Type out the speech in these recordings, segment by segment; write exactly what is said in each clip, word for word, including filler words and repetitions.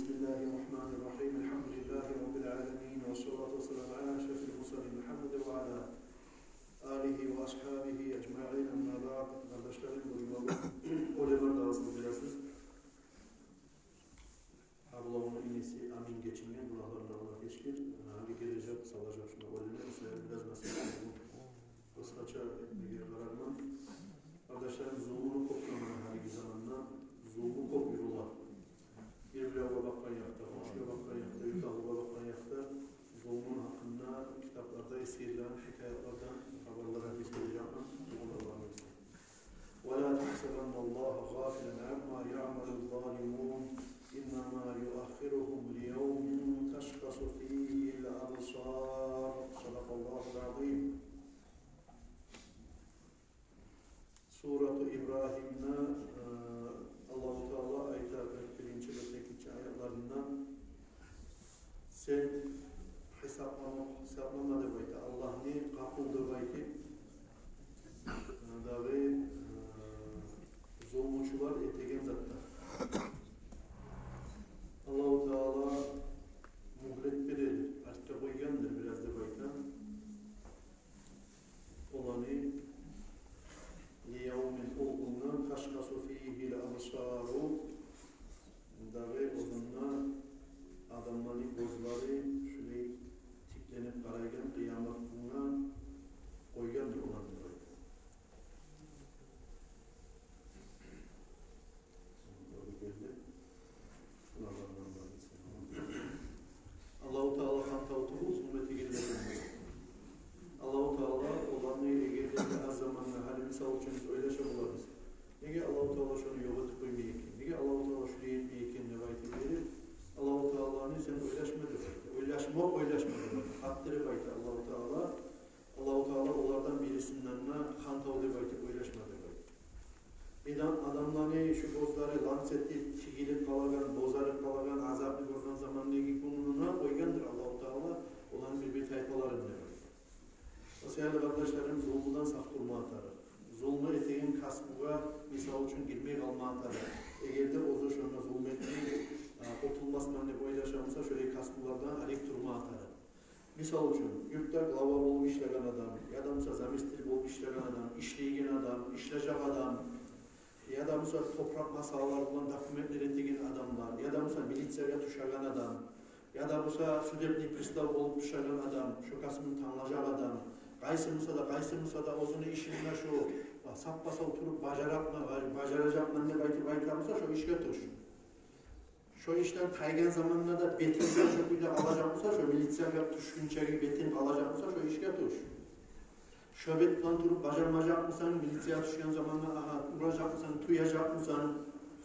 بسم الله الرحمن الرحيم. الحمد لله رب العالمين. والصلاة والسلام على أشرف المرسلين محمد وعلى آله وأصحابه أجمعين. أما بعد. Къардашларым, бу жума гюн оьлелер дагъысын билесиз. Абдулланы инеси Амин гечинген, гюнагьларын Аллагь гечгир. Гьали гележек, салажакъ шунда оьлелер. Шулай бираз насигьат, къысгъача этмеге къарарман. Къардашларым, зулмуну кёп заманы, гьалиги заманда зулму кёп юрюле. Бир-биревге бакъгъан якъда, къоншугъа бакъгъан якъда, ютагъугъа бакъгъан якъда зулмуну гьакъында китапларда эсгерилген хикаятлардан хабарлар, гьадислер язылгъан. ولا تحسبن الله غافلا عما يعمل الظالمون إنما يؤخرهم ليوم تشخص فيه الأبصار. صدق الله العظيم. Сурату Ибрагьимни, э, Аллагьу Таала айта, къыркъ биринчи, къыркъ экинчи аятларында: «Сен гьисаплама, гьисаплама, — деп айта, — Аллагьны къапулдур деп айтып, э, дагъы, э, зулмучулар этеген затдан». Аллагьу Таала мюгьлет берер, артгъа къойгъандыр бираз деп айта. Оланы, ليوم, ол гюнге, تشخص فيه الأبصار, дагъы озанда адамланы гёзлери шулай тикленип къарайгъан къыямат гюнге къойгъандыр оланы деп айта. Аллагьу Таала хантав тюгюл зулму этегенлерден. Аллагьу Таала оланы, эгер де аз заманда, гьали мисал учун биз ойлаша болабыз: «Неге Аллагьу Таала шону ёкъ этип къоймай экен? Неге Аллагьу Таала шулай этмей экен?» — деп айтып берип, Аллагьу Тааланы сен ойлашма деп айта. Ойлашма, ойлашма деп айта. Хатта деп айта Аллагьу Таала, Аллагьу Таала олардан бирисинден де хантав деп айтып ойлашма деп айта. Адам, адамланы шу гёзлери ланс этип, тигилип къалагъан, бозарып къалагъан, азапны гёрген замандагъы гюнюне къойгъандыр Аллагьу Таала оланы бир-бир тайпаларын деп айта. О саялы, къардашларым, зулмудан сакъ турма тарыкъ. Зулму этеген касбугъа, мисал учун, гирмей къалма тарыкъ. Эгер де оьзю шонда зулму этмей, а, къутулмасман деп ойлаша буса, шолай касбулардан арек турма тарыкъ. Мисал учун, юртда глава болуп ишлеген адам, яда буса заместитель болуп ишлеген адам, ишлейген адам, ишлежек адам, яда буса топуракъ масъалалар булан документлер этеген адамлар, яда буса милициягъа тюшеген адам, яда буса судебный пристав болуп тюшеген адам, шо касбуну танглажакъ адам, къайсы буса да, къайсы буса да оьзюню ишин шо, а, саппа-сав туруп бажаракъман, бажаражакъман деп айтып айта буса, шо ишге тюш. Шо ишден тайгъан заманда да бетинг шо кюйде къалажакъ буса, шо милициягъа тюшгюнчеге бетинг къалажакъ буса, шо ишге тюш. Шо бет булан туруп бажармажакъ бусанг, милициягъа тюшген заманда, агьа, уражакъ бусанг, тюежек бусанг,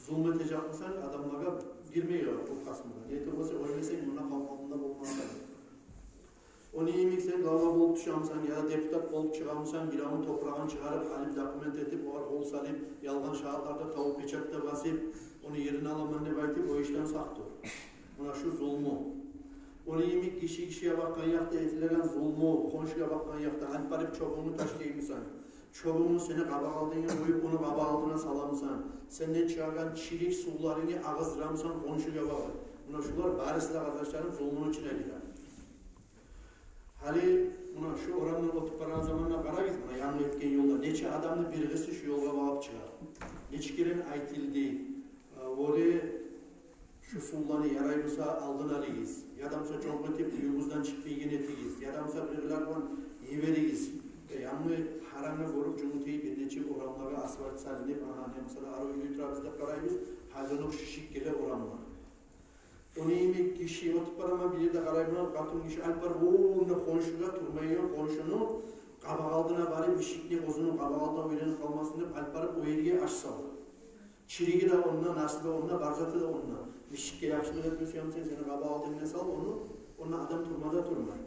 зулму этежек бусанг, адамлагъа гирмей къал бу касбугъа. Неге тюгюл буса, оьлмесенг, мунда халкъ алдында болмагъа. Ону йимик сен глава болуп тюше бусанг, яда депутат болуп чыгъа бусанг, биревню топурагъын чыгъарып, алып, документ этип, огъар къол салып, ялгъан шагьатлар да тавуп, печать да басып, ону ерин аламан деп айтып, о ишден сакъ тур. Муна шу зулму. Ону йимик гиши гишиге бакъгъан якъда этилеген зулму, къоншугъа бакъгъан якъда, алып барып чёбюнгню ташлай бусанг, чёбюнгню сени къабакъ алдынгда къоюп, ону къабакъ алдына сала бусанг, сенден чыгъагъан чирик сувларынгны агъыздыра бусанг къоншугъа багъып. Муна шулар барысы да, къардашларым, зулмуну ичине гире. Гьали муна шу орамдан оьтюп барагъан заманда къарагъыз, муна янгы этген ёлда нече адамны биргиси шу ёлгъа багъып чыгъа. Нече керен айтылды: «Э, оьре, шу сувланы ярай буса алдын алыгъыз, яда буса чонкъ этип уьюгюзден чыкъмайгъан этигиз, яда буса биревлер булан йиберигиз». Э, янгы гьарангы гёрюп, жумутей бир нече орамлагъа асфальт салынып, агьа, не буса да арив уьй турабыз деп къарайбыз, гьалиге шишип геле орамлар. Ону йимик гиши оьтюп бараман, бир ерде къарайман, къатын гиши алып барып, о, муна къоншугъа, турмайгъан къоншуну къабакъ алдына барып, мишикни оьзюню къабакъ алдына уьйленип къалмасын деп, алып барып о ерге аш сала. Чириги де онда, насы да онда, бар заты да онда. Мишикге яхшылыкъ этме сюе бусанг, сени къабакъ алдынгда сал ону, онда адам турма да турмай.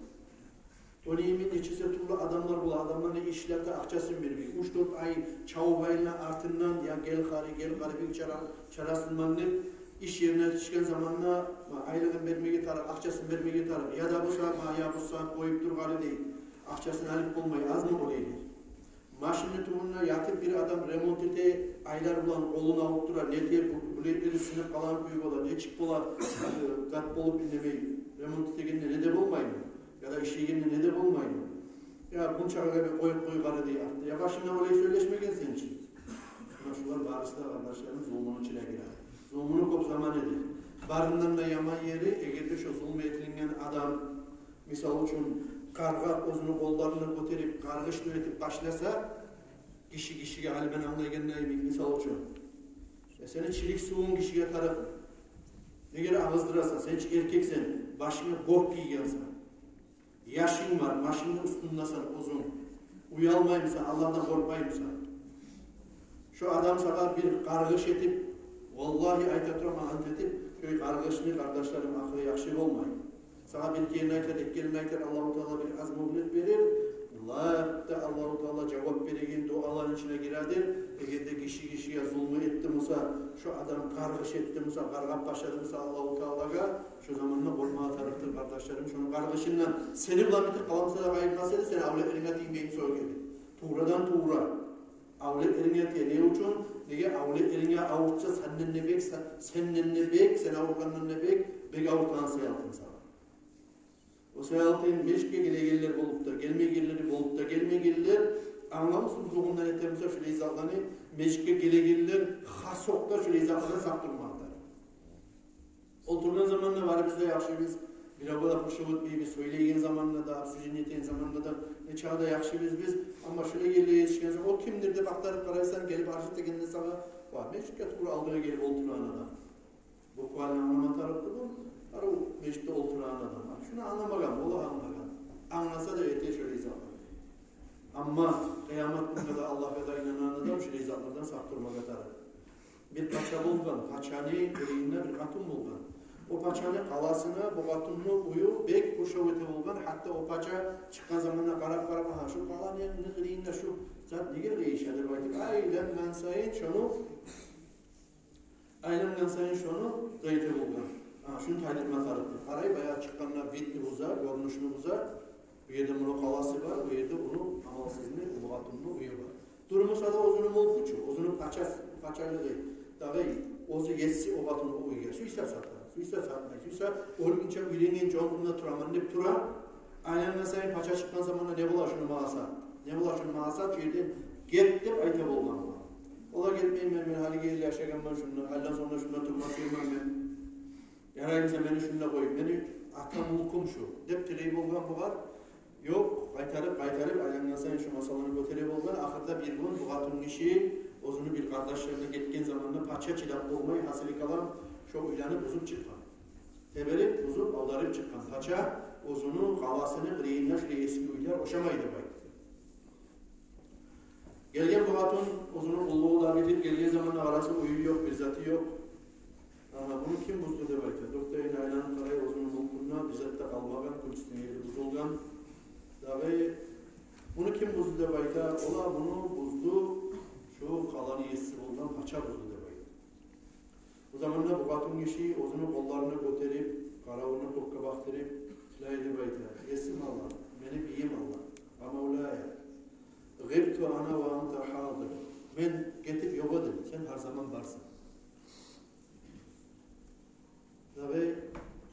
Ону йимик нечесе тюрлю адамлар бола, адамланы ишлете, акъчасын бермей. Уьч-дёрт ай чабып айлана, артындан: «Я, гел къари, гел къари, бир чара, чарасын бар», — деп, иш ерине етишген заманда, ма, айлыгъын бермеге тарыкъ, акъчасын бермеге тарыкъ. Яда буса, ма, я буса, къоюп тур къари, дей, акъчасын алып болмай, азмы къолайлы. Машинни тюбюнде ятып бир адам ремонт эте, айлар булан къолун алып тура, нете, бу-, бу-, Юреклери сынып къалагъан кюй бола, нечик бола, э, зат болуп, индемей, ремонт этегенде не де болмаймы? Яда ишлегенде не де болмаймы? Я, мунча гьалгъа бир къоюп къой къара дей артда. Я башында олай сёйлешмегенсен чи. Муна шулар барысы да, къардашларым, зулмуну ичине гире. Зулмуну кёп заман эди. Барындан да яман ери, эгер де шо зулму этилинген адам, мисал учун, къаргъап, оьзюню къолларын гётерип, къаргъыш да этип башласа, гиши гишиге, гьали мен англайгъандай, мисал учун, э, сени чилик сувунг гишиге тарыкъмы? Неге агъыздырасан, сен чи эркексен, башынга гёк гийгенсен. Яшынг бар, машинни уьстюндесен оьзюнг. Уялмаймысан, Аллагьдан къоркъмаймысан? Шо адам сагъа бир къаргъыш этип, валлагьи, айта тураман, ант этип, шо къаргъышны, къардашларым, ахыры яхшы болмай. Сагъа бир керен айтар, эки керен айтар, Аллагьу Таала бир аз мюгьлет берер. Лап да Аллагьу Таала жавап береген дуаланы ичине гиредир. Эгер де гиши гишиге зулму этди буса, шо адам къаргъыш этди буса, къаргъап башлады буса Аллагьу Таалагъа, шо заманда къоркъмагъа тарыкъдыр, къардашларым, шону къаргъышындан. Сени булан битип къала буса да къайырмас эди, сени авлетлеринге тиймей буса о гери. Туврадан тувра. Авлетлеринге тие. Не учун? Неге, авлетлеринге авуртса, сенден де бек, се-, сенден де бек, сен авургъандан да бек, бек авуртагъан саялы сагъа. О саялы межитге гелегенлер болуп да, гелмейгенлер болуп да, гелмейгенлер, англамасызлыгъындан этеми буса шулай затланы, межитге гелегенлер хасокъда шулай затлардан сакъ турмакъдыр. Олтургъан заманда барыбыз да яхшыбыз, биревге де къуршап оьтмейбиз, сёйлейген заманда да, обсуждение этеген заманда да, нечакъы да яхшыбыз биз. Амма шулай ерлеге етишген сонг, о кимдир деп ахтарып къарайсан, гелип аржыт дегенде сагъа, ва, межитге тувра алдыгъа гелип олтурагъан адам. Буквально англама тарыкъ тюгюл, арив межитде олтурагъан адам. Шуну англамагъан, бола англагъан. Англаса да эте шулай затлар. Амма къыямат гюнге де, Аллагьгъа да инанагъан адам шулай затлардан сакъ турмагъа тарыкъ. Бир пача болгъан, пачаны къырыйында бир къатын болгъан. О пачаны къаласына бу къатынны уьюн бек къуршав эте болгъан, гьатта о пача чыкъгъан заманда къарап-къарап, агьа, шу къаланы къырыйында шу зат неге къыйыша деп айтып, айлангъан сайын шону, айлангъан сайын шону зат эте болгъан. Агьа, шуну тайдырма тарыкъ деп. Къарай, баягъы чыкъгъанда видни буза, гёрюнюшню буза, бу ерде муну къаласы бар, бу ерде ону амалсызны, уллу къатынны уьюн бар. Дюр буса да оьзюню мюлкю чю, оьзюню пачасы, пачалыгъы. Дагъы оьзю есси о къатынны уьюне. Сюйсе сата, сюйсе сатмай, сюйсе оьлгюнче, уьйленген чогъунда тураман деп тура. Айлангъан сайын пача чыкъгъан заманда не бола шуну магъа сат? Не бола шуну магъа сат, шу ерден гет деп айта болгъан бугъар. О да гетмеймен мен, гьалиге ерли яшагъанман шунда, гьалиден сонг да шунда турма сюемен мен. Ярай буса мени шунда къой, мени ата мюлкюм шу деп тилей болгъан бугъар. Ёкъ, къайтарып, къайтарып, айлангъан сайын шу масъаланы гётере болгъан. Ахырда бир гюн бу къатынгиши оьзюню бир къардашларына гетген заманда пача чыдап болмай, гьасили калам, шо уьйлени бузуп чыкъгъан. Теберип, бузуп, авдарып чыкъгъан. Пача оьзюню къаласыны къырыйында шулай эски уьйлер ошамай деп айтды. Гелген бу къатын оьзюню къуллугъу да битип, гелген заманда къараса, уьюю ёкъ, бир заты ёкъ. Агьа, муну ким бузду деп айта. Дёрт де янына айланып къарай, оьзюню мюлкюнде бир зат да къалмагъан, кюрчюсюню ери бузулгъан. Дагъы муну ким бузду деп айта. Ола, муну бузду шу къаланы есси болгъан пача бузду деп айта. Бу заманда бу къатынгиши оьзюню къолларын гётерип, къаравун кёкге бакъдырып, тилей деп айта: «Есим Аллагь, мени бийим Аллагь, ва мавлая, гъибту ана ва анта хадир. Мен гетип ёкъ эдим, сен гьар заман барсан. Дагъы,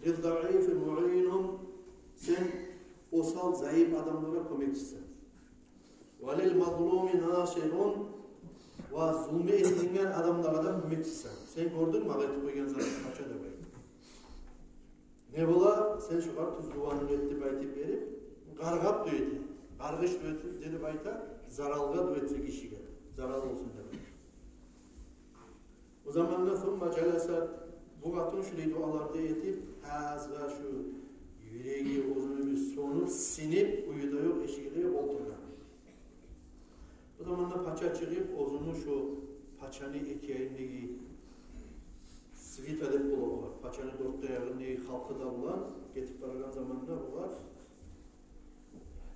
лиззаифи муинун, сен осал, зайып адамлагъа кёмекчисен. Ва лил мазлуми насирун, ва зулму этилинген адамлагъа да кёмекчисен. Сен гёрдюнг магъа этип къойгъан затны, пача», — деп айта. «Не бола, сен шогъар тюз дуаны эт», — деп айтып берип, къаргъап да эте, къаргъыш да эте деп айта, заралгъа да эте гишиге, зарал болсун деп айта. О заманда сумма жаласат, бу къатын шулай дуалар да этип, азгъа шу юреги оьзюню бир сёнюп, сынып, уьюде ёкъ, эшиги де ёкъ, олтургъан. Бу заманда пача чыгъып, оьзюню шу пачаны эки янындагъы свита деп бола, пачаны дёрт де ягъындагъы халкъы да булан гетип барагъан заманда, булар: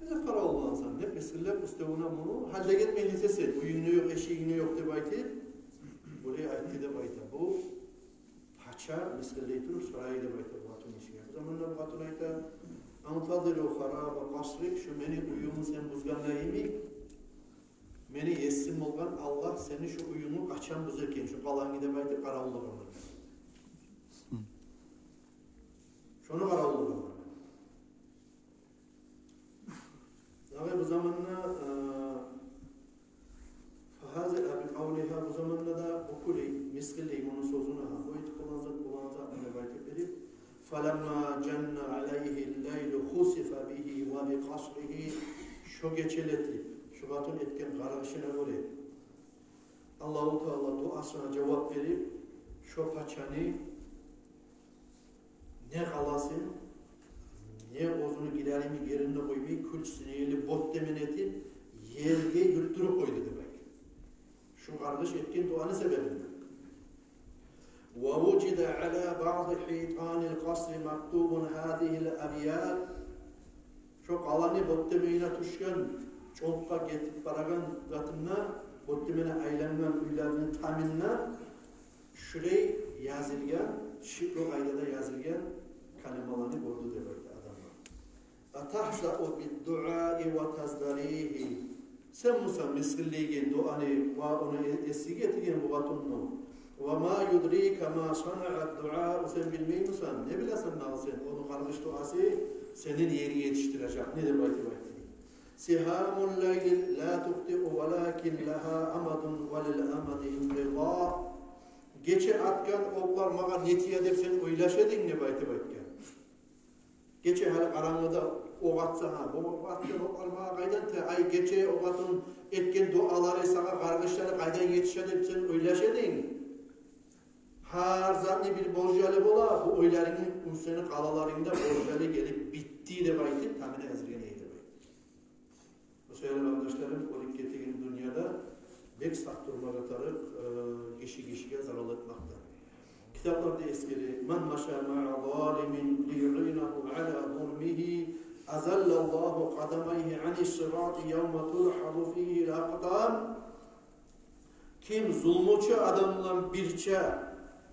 «Не зат къаравуллайсан?» — деп, мисгиллеп уьстевюне муну. «Гьали де гетмей нетесен, уьюнг де ёкъ, эшигинг де ёкъ», — деп айтып, булай айтды деп айта. Бу пача мисгиллей туруп сорай деп айта бу къатынгишиге. Бу заманда бу къатын айта: «Антазиру хараба къасрик, шу мени уьюмню сен бузгъанда йимик, Мени есим болгъан Аллагь сени шу уьюнгню къачан буза экен, шу къалангны деп айтып къаравуллап тургъан. Шону къаравуллап тургъан. Дагъы бу заманда, э, фагьазиа би къавлигьа, бу заманда да бу кюйлей, мисгиллей муну сёзюн, агьа, бу айтып болагъан зат, болагъан зат деп айтып берип, фаламма жанна алайгьи ллайлу хусифа бигьи ва би къасригьи, шо гечелетип, шо къатын этген къаргъышына гёре, Аллагьу Таала дуасына жавап берип, шо пачаны не къаласын, не оьзюню гирер йимик ерин де къоймай, кюлчюсюн элеп, бёттемен этип, ерге юртдуруп къойду деп айта. Шу къаргъыш этген дуаны себебинден. Ва вужида ала баъди хитанил къасри мактубун гьазигьил абият. Шо къаланы бёттеменине тюшген, чонкъгъа гетип барагъан затында, бёттемени айлангъан уьйлерини тамында шулай язылгъан, шиъру къайдада язылгъан калималаны гёрдю деп айта адамлар. Атагьзау биддуаи ва таздаригьи. Сен буса мисгиллейген дуаны ва ону э-, эсиге этеген бу къатынны. Ва ма юдрика ма санаа дуа. Сен билмеймисен, не билесен дагъы сен, ону къаргъыш дуасы сени ерге етишдирежек не деп айтып айтды. Сигьамул лайли ла тухтиу валакин лагьа амадун ва лил амади инкъида. Гече атгъан окълар магъа не тие деп сен ойлаша эдинг деп айтып айтгъан. Гече гьали къарангыда окъ атса, гьа, бу окъ атгъан окълар магъа къайдан тие, ай, гече о къатын этген дуалары, сагъа къаргъышлары къайдан етише деп сен ойлаша эдинг. Гьар затны бир болжалы бола, бу ойларынгны, бу сени къалаларынгда болжалы гелип битди деп айтып, тамына язылгъан эди деп айтып. Шо саялы, къардашларым, оьлюп гетеген дюньяда бек сакъ турмагъа тарыкъ, э, гиши гишиге зарал этмекден. Китапларда эсгере: «Ман маша маъа залимин лиюинагьу ала зулмигьи, азаллагьу къадамайгьи ани ссирати явма тудхьаду фигьи лакъдам». Ким зулмучу адам булан бирче,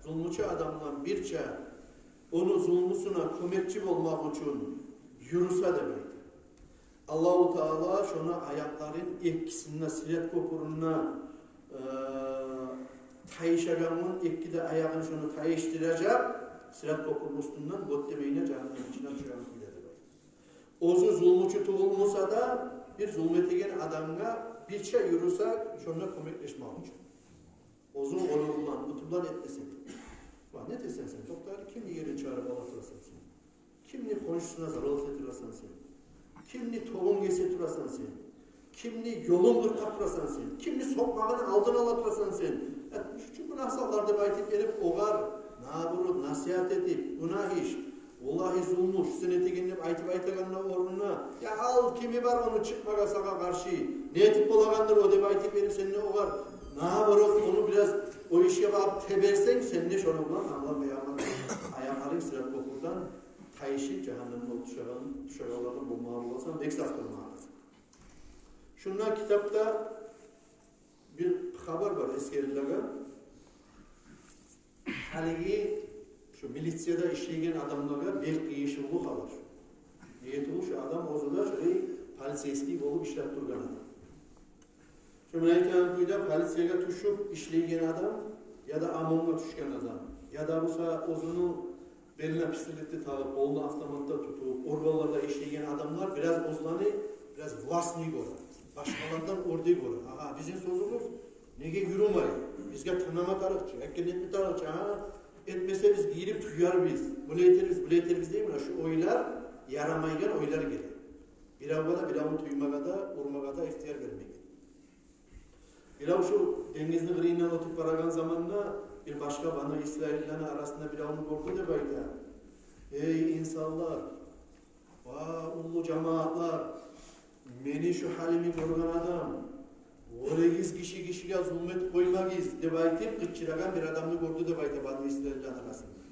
зулмучу адам булан бирче, ону зулмусуна кёмекчи болмакъ учун юрюсе деп айта, Аллагьу Таала шону аякъларын экисин де Сират кёпюрюнде, э, тайышагъан, эки де аягъын шону тайышдыражакъ, Сират кёпюрню уьстюнден бёттемейине жагьаннем ичине тюшеген кюйде деп айта. Оьзю зулмучу тюгюл буса да, бир зулму этеген адамгъа бирче юрюсе, шонда кёмеклешмек учун. Оьзю ону булан, буту булан этмесе де. Ва не этесен сен? Токъта, кимни ерин чыгъарып ала турасан сен? Кимни хоншусуна зарал эте турасан сен? Кимни тобун гесе турасан сен? Кимни ёлун къыркъап турасан сен? Кимни сокъмагъыны алдын ала турасан сен? Э, шу гюнагь затлар деп айтып берип, огъар, наоборот, насигьат этип, гюнагь иш, валлагьи, зулму шу сен этеген деп айтып айтагъанны орнуна, я ал, кими бар ону чыкъмагъа сагъа къаршы, не этип болагъандыр о деп айтып берип, сен де огъар, наоборот, ону бираз о ишге багъып теберсенг, сен де шону булан Аллагь, Пайхаммар, аякъларынг Сират кёпюрден тайышып, жагьаннемге тюшеген, тюшегенлерден болмагъа боласан, бек сакъ турмагъа. Шунда китапда бир хабар бар, эсгерилеген. Гьалиги шу милицияда ишлейген адамлагъа бек къыйышывлу хабар. Неге тюгюл, шу адам оьзю де шулай полицейский болуп ишлеп тургъан адам. Шу мен айтагъан кюйде полициягъа тюшюп ишлейген адам, яда ОМОНгъа тюшген адам, яда буса оьзюню белине пистолетни тагъып, къолуна автомат да тутуп, органларда ишлейген адамлар бираз оьзлени бираз властный гёре, башгъалардан оьрде гёре. Агьа, бизин сёзюбюз неге юрюмей? Бизге тынглама тарыкъ чы, этген этме тарыкъ чы, агьа, этмесе биз гирип тюербиз, булай этербиз, булай этербиз дей, муна шу ойлар, ярамайгъан ойлар геле. Биревге де, биревню тюймеге де, урмагъа да ихтияр бермеген. Бирев шу денгизни къырыйындан оьтюп барагъан заманда бир башгъа Бану Исраиллени арасында биревню гёрдю деп айта. Эй инсанлар, ва уллу жамаатлар, мени шу гьалимни гёрген адам, оьлегиз, гиши гишиге зулму этип къоймагъыз деп айтып къычырагъан бир адамны гёрдю деп айта Бану Исраиллени арасында.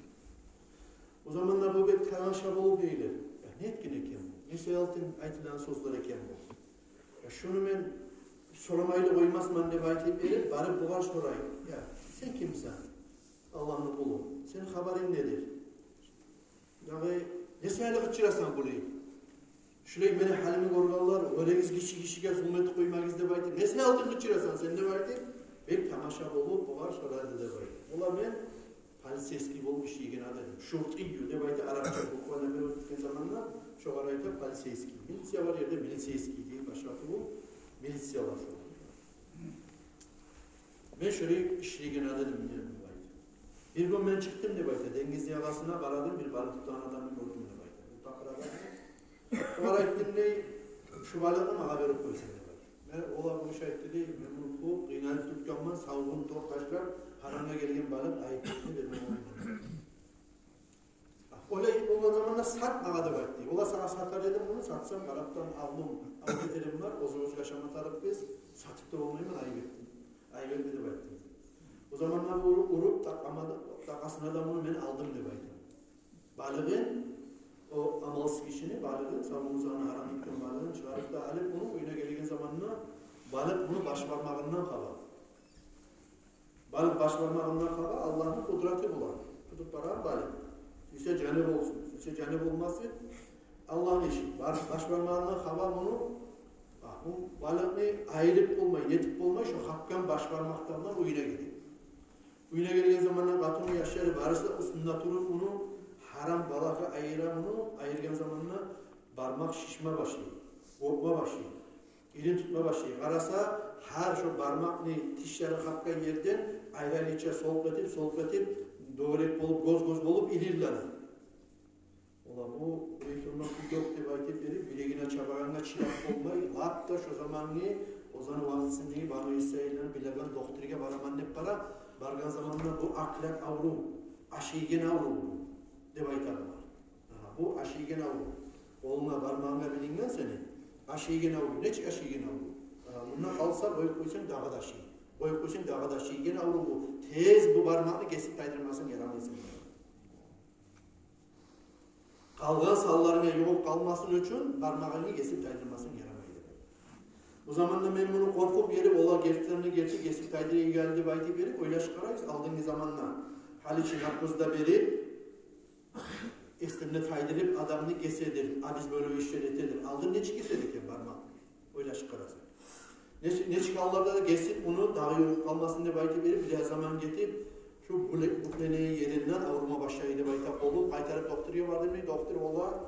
О заманда бу бек тамаша болуп эйле. Я, не этген экен бу? Не себепден айтылагъан сёзлер экен бу? Я, шуну мен сорамайлы къоймасман деп айтып берип, барып бугъар сорай. Я, сен кимсен? Аллагьны къулу. Сени хабарынг недир? Дагъы не саялы къычырасан булай? Шулай мени гьалимни гёргенлер: «Оьлегиз, гиши гишиге зулму этип къоймагъыз», — деп айтып. «Несин алдынг учурасан сен?» — деп айтып, бек тамаша болуп, олар сорады деп айтып. Олар: «Мен полицейский болуп ишлейген адам эдим. Шуртий деп айтып, арапча буквально бир оьтген заманда шогъар айта полицейский. Милиция бар ерде милицейский дейди, башгъа тюгюл, милициялар шо. Мен шулай ишлейген адам эдим», — деп айтып. «Бир гюн мен чыкъдым, — деп айта, — денгизни ягъасына къарадым, бир балыкъ тутагъан адамны гёрдюм», — деп айта. Бу такъыр адам. Олар айтды дей: «Шу балыкъны магъа берип къой сен», — деп айтды. Мен, олар бу иш айтды дей, мен муну къыйналып тутгъанман, савгъун токъ ташлап, гьарамгъа гелген балыкъ айыплыны бермеге болмайман. Олай болгъан заманда сат магъа деп айтды. Олар: «Сагъа сатар эдим муну, сатсам, Арапдан алдым, алды эрим бар, оьзюбюз яшама тарыкъбыз, сатып да болмайман, айып этдим, айып этме», — деп айтды. О заманда бу уруп, уруп, такъамады, такъасына да муну мен алдым деп айтды. Балыгъын, о амалсыз гишини балыгъын, савгъун-савгъун гьарам тутгъан балыгъын чыгъарып да алып, муну уьюне гелген заманда балыкъ муну баш бармагъындан къаба. Балыкъ баш бармагъындан къаба, Аллагьны къудраты булан тутуп барагъан балыкъ. Сюйсе жаны болсун, сюйсе жаны болмасын, Аллагьны иши. Бар-, баш бармагъындан къаба муну, а, бу балыкъны айырып болмай, нетип болмай, шо къапгъан баш бармакъдан уьюне геле. Уьюне гелген заманда къатыны, яшлары барысы да уьстюнде туруп, муну гьарам балагьгъа айыра, муну айыргъан заманда бармакъ шишме башлай, къопма башлай, ирин тутма башлай. Къараса, гьар шо бармакъны тишлери къапгъан ерден айры-айрыча солкъ этип, солкъ этип, дёгерек болуп, гёз-гёз болуп иринлени. Олар: «Бу, бу турмакъ ёкъ», — деп айтып берип, билегине чабагъангъа чыдап болмай, лап да шо заманны, озаны вакътисиндеги Бану Исраилланы билеген докторгъа бараман деп бара. Баргъан заманда: «Бу акълат аврув, ашайгъан аврув», — деп айта булар. Агьа, бу ашайгъан аврув. Къолунга, бармагъынга билинген сени. Ашайгъан аврув. Нечик ашайгъан аврув? Агьа, мунда къалса, къоюп къойсанг, дагъы да ашай. Къоюп къойсанг, дагъы да ашайгъан аврув бу. Тез бу бармакъны гесип тайдырмасанг ярамай сен. Къалгъан санларынга югъуп къалмасын учун бармагъынгны гесип тайдырмасанг ярамай деп. Бу заманда мен муну къоркъуп берип, олар гертилерин герти гесип тайдырып гелди деп айтып берип, ойлашып къарайбыз, алдынгъы заманда гьали чи наркоз да берип, эсден тайдырып адамны геседир, а биз бёлек ишлер этедир. Алдын нечик геседир экен бармакъны? Ойлашып къарасанг. Нечик, нечик гьалларда да гесип, муну дагъы югъуп къалмасын деп айтып берип, бираз заман гетип, шу бюкле-, бюкленип еринден аврума башлай деп айта къолу, къайтарып докторгъа бардым дей, доктор: «Валлагь,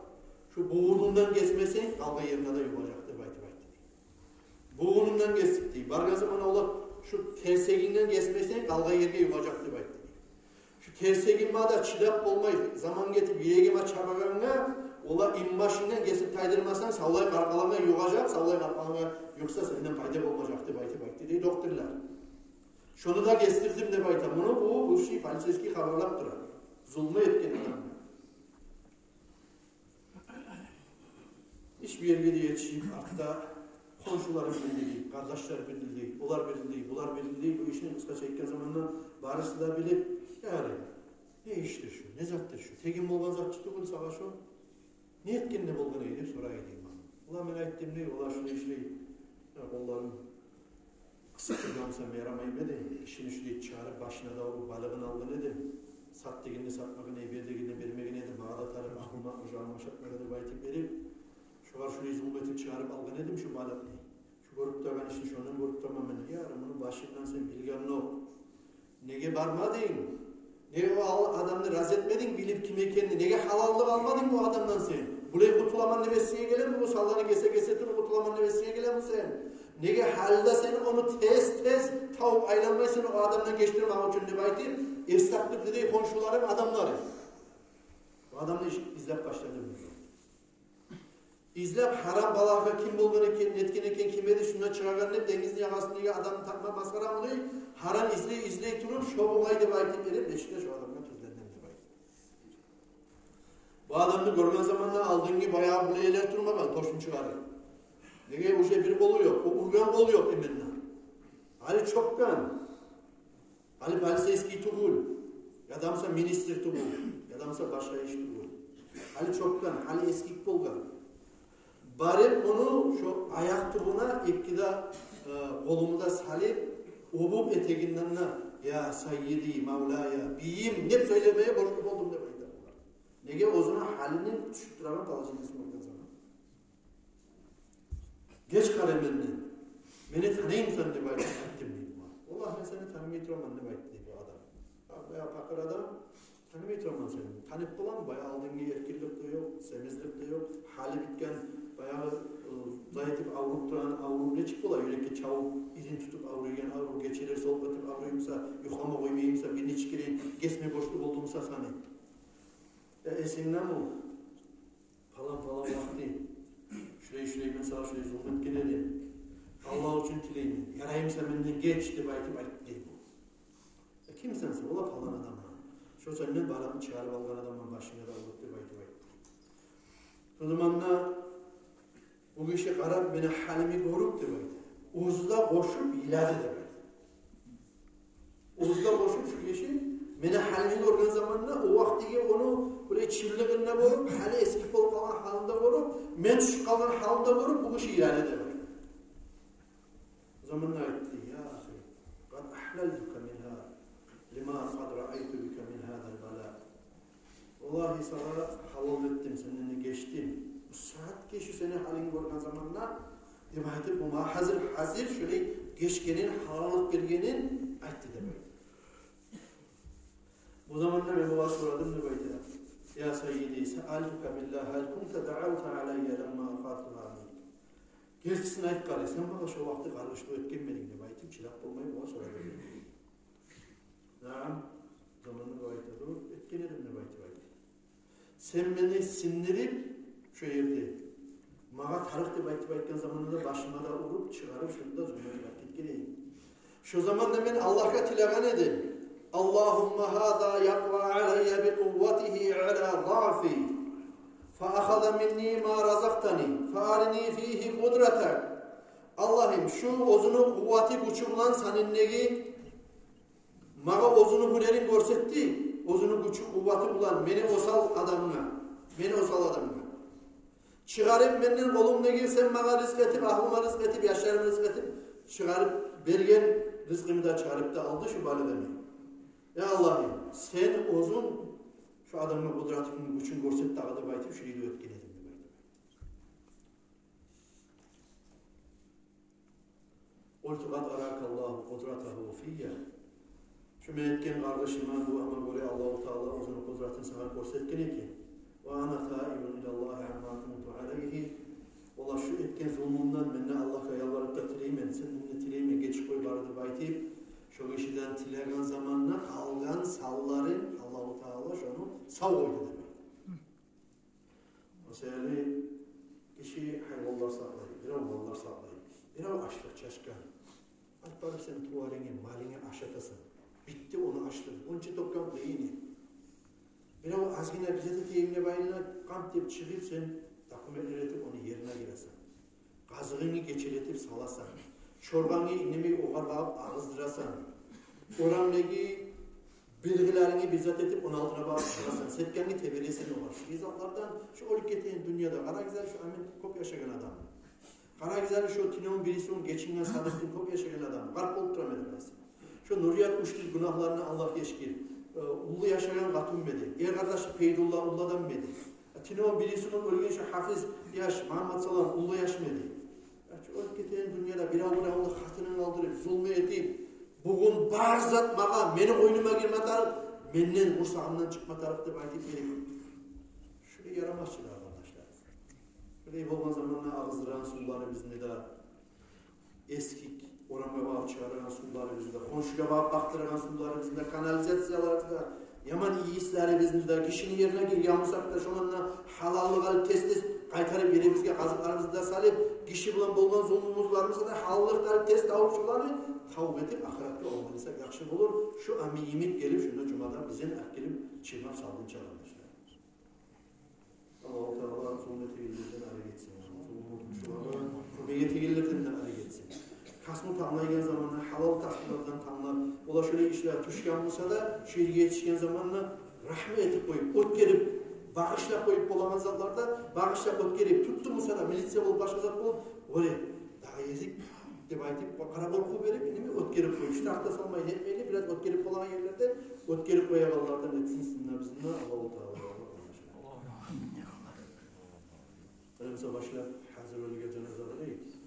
шу бугъунундан гесмесенг, къалгъан ерине де югъажакъ», — деп айтып айтды дей. Бугъунундан гесип дей. Баргъан заман олар: «Шу терсегинден гесмесенг, къалгъан ерге югъажакъ», — деп айтды дей. Шу терсегиме де чыдап болмай, заман гетип, юрегиме чабагъангъа, олар: «Инбашынгдан гесип тайдырмасанг, савлай къаркъарангъа югъажакъ, савлай къаркъарангъа юкъса, сенден пайда болмажакъ», — деп айтып айтды дей докторлар. Шону да гесдирдим деп айта. Муну бу, бу ши полицейский хабарлап тура. Зулму этген адам. Иш бир ерге де етишип, артда хоншулар билди, къардашлар билди, олар билди, булар билди. Бу ишни къысгъача айтгъан заманда барысы да билип: «Яри, не ишдир шу, не затдыр шу? Тегин болгъан зат чы тюгюл сагъа шу. Не этгенде болгъан эди?» — деп сорай эди. Валлагь, мен айтдым дей, олар шуну ишлей, къолларын къысып тургъан буса, ярамаймы эди? Гишини шулай чыгъарып, башына да уруп, балыгъын алгъан эдим. Сат дегенде сатмагъан эдим, бер дегенде бермеген эдим. Магъа да тарыкъ, агьлюме, ожагъыма ошатмагъан эдим деп айтып берип, шогъар шулай зулму этип чыгъарып алгъан эдим шу балыкъны. Шу гёрюп тургъан ишин шондан гёрюп турман мен. Я, муну башындан сен билгенокъ. Неге бармадынг? Неге о ал-, адамны рази этмединг, билип ким экенни? Неге гьалаллыкъ алмадынг бу адамдан сен? Булай къутуламан деп эсинге гелеми, бу санланы гесе-гесе туруп къутуламан деп эсинге гелеми сен? Неге гьали де сен ону тез-тез табып айланмайсан о адамдан гечдирмек учун деп айтып, эс тапдырды дей хоншуларым, адамлары. О адамны иш-, излеп башлады. Излеп, гьарам балагьгъа ким болгъан экен, нетген экен, ким эди шунда чыгъагъан деп, денгизни ягъасындагъы адамны тапма масхара муну, гьаран излей, излей туруп, шо бугъай деп айтып берип, эшикде шо адамгъа тюзлендим деп айтып. Бу адамны гёрген заманда алдынгъы баягъы булай эрлер турмагъан, тёшюн чыгъарып. Неге, уже бир къолу ёкъ, о ургъан къол ёкъ именно. Гьали чокъгъан. Гьали полицейский тюгюл, ядамса министр тюгюл, ядамса башгъа иш тюгюл. Гьали чокъгъан, гьали эсгик болгъан. Барып ону шо аякъ тюбюне эки де, э, къолуму да салып, оьбюп этегинден де: «Я сайиди, мавлая, бийим», — деп сёйлемеге борчлу болдум деп айта. Неге, оьзюню гьалыны тюшюп турагъан положениесин гёрген заман. Геч къара менден. Мени таныймысан деп айтып айтдым дей бу. Валлагь, мен сени танымай тураман деп айтды дей бу адам. Бакъ, баягъы пакъыр адам, танымай тураман сени. Танып боламан, баягъы алдынгъы эркинлик де ёкъ, семизлик де ёкъ. Гьалы битген, баягъы, э, зайытып авруп турагъан аврув нечик бола? Юрекге чавуп, изин тутуп авруйгъан аврув, гечелер солкъ этип авруймуса, юхлама къоймаймуса, бир нече керен гесме борчлу болдумуса сени. Я эсингдеми о? Палан-палан вакъти шулай-шулай мен сагъа шулай зулму этген эдим. Аллагь учун тилеймен, яраймыса менден геч деп айтып айтды дей бу. Э, кимсен сен? Валлагь, палан адамман. Шо сенден барагъымны чыгъарып алгъан адамман, башынга да уруп деп айтып айтды. Шо заманда бу гиши къарап, мени гьалымны гёрюп деп айтды, оьзю де къошуп йылады деп айтды. Оьзю де къошуп, шу гиши мени гьалымны гёрген заманда, о вакътиги ону булай чынлыгъын да гёрюп, гьали эсгик болуп къалгъан гьалын да гёрюп, мен тюшюп къалгъан гьалын да гёрюп, бу гиши йылады деп айтды. О заманда айтды: «Я ахи, къад ахлалтука мингьа, лима къад раайту бика мин гьазал бала». Валлагь, сагъа гьалал этдим, сенден де гечдим. Бу сагьат гечип сени гьалынгны гёрген заманда, деп айтып, бу магъа гьазир, гьазир шолай гечгенин, гьалаллыкъ бергенин айтды деп айтды. Бу заманда мен бугъар сорадым деп айтды: «Я саййиди, саалтука биллагь, гьал кунта даавта алайя ламма афакту гьамин?» Гертисин айт къара, сен магъа шо вакъти къаргъышлыкъ этгенмединг деп айтып, чыдап болмай бугъар сорадым. «Наам», заманда бу айтады, «этген эдим» деп айтып айтды. Сен мени сындырып, шо ерде магъа тарыкъ деп айтып айтгъан заманда да башыма да уруп, чыгъарып, шонда зулму этип алып гетген эдинг. Шо заманда мен Аллагьгъа тилеген эдим: «Аллагьумма гьаза якъва алайя бикъувватигьи ала заъфи, фа ахаза минни ма разакътани, фа арини фигьи къудратак». Аллагьым, шу оьзюню къувваты, гючю булан сендеги магъа оьзюню гьюнерин гёрсетди, оьзюню гючю, къувваты булан мени осал адамгъа, мени осал адамгъа чыгъарып, менден къолумдагъы, сен магъа ризкъ этип, агьлюме ризкъ этип, яшларыма ризкъ этип, чыгъарып берген ризкъымны да чыгъарып да алды шу балагъа мени. Я Аллагьым, сен оьзюнг шу адамгъа къудратынгны, гючюнгню гёрсет дагъы деп айтып, шулай дуа этген эдим деп айтып. Къулту къад аракаллагьу къудратагьу фийя. Шу мен этген къаргъышыма, дуама гёре Аллагьу Таала оьзюню къудратын сагъа гёрсетген экен. Ва ана таибун илаллагьи амма кунту алайгьи. Валлагь, шу этген зулмумдан мен де Аллагьгъа ялбарып да тилеймен, сенден де тилеймен, гечип къой бары деп айтып, шо гишиден тилеген заманда къалгъан санларын Аллагьу Таала шону сав къойду деп. Масала, гиши гьайванлар сакълай, бирев маллар сакълай, бирев ашлыкъ чачгъан. Алып барып сен туварынгны, малынгны ашатасан. Битди ону ашлыгъы, онча тёкген къыйыны. Бирев азгъына бир зат этейим деп айлана, къамп деп чыгъып, сен документлер этип, ону ерине гиресен. Къазыгъынгны гечелетип саласан. Чорбангны инемей огъар багъып агъыздырасан. Орамдагъы билгилерингни бир зат этип, ону алдына багъып чыгъасан. Сеткангны тебересен огъар. Шу затлардан, шу оьлюп гетеген дюньяда, къарагъыз, шу мен кёп яшагъан адамман. Къарагъыз, шу тюнегюн бириси гечинген садыкъдан кёп яшагъан адамман. Къарт болуп турам эди къайсы. Шу Нурият уьч тюз гюнагьларына Аллагь гечгир. Э, уллу яшагъан къатынман эди. Эр къардаш Фейдулла уллу адамман эди. Э, тюнегюн бириси оьлген шу Гьафиз яш, Магьамматсалам уллу яшман эди. Э, шу оьлюп гетеген дюньяда бирев-биревню хатирин къалдырып, зулму этип, бугюн бар зат магъа, мени къойнума гирме тарыкъ, менден, къурсагъымдан чыкъма тарыкъ деп айтып берип. Шулай ярамас чы, къардашлар. Шулай болгъан заманда агъыздырагъан сувларыбызны да, эсгик, орамгъа багъып чыгъарагъан сувларыбызны да, хоншугъа багъып бакъдырагъан сувларыбызны да, канализацияларыбызны да, яман ийислерибизни де, гишини ерине гирген бусакъ да, шондан да гьалаллыкъ алып, тез-тез къайтарып, ерибизге къазыкъларыбызны да салып, гиши булан болгъан зулмубузларыбызгъа да гьалаллыкъ алып, тез тавуп, шоланы тавба этип, ахыратгъа онгарылсакъ яхшы болур. Шу амин йимик гелип, шунда жумада бизин алып гелип чыйнап салгъынча, къардашлар. Аллагьу Таала зулму этегенлерден арек этсин. Зулму, шуланы кёмек этегенлерден де арек этсин. Касбу танглайгъан заманда гьалал касблардан танглап, олар шолай ишлеге тюшген буса да, шу ерге етишген заманда рагьму этип къоюп, оьтгерип, багъышлап къоюп болагъан затларда, багъышлап оьтгерип, тутду буса да, милиция болуп, башгъа зат болуп, оьре, дагъы гезик деп айтып, къара къоркъув берип, неме, оьтгерип къоюп, штраф да салмай, нетмейли, бираз оьтгерип болагъан ерлерде оьтгерип къоягъанлардан этсин сизин де, бизин де Аллагьу Таала. Муна башлап гьазир оьлюге жаназа къылайыкъ.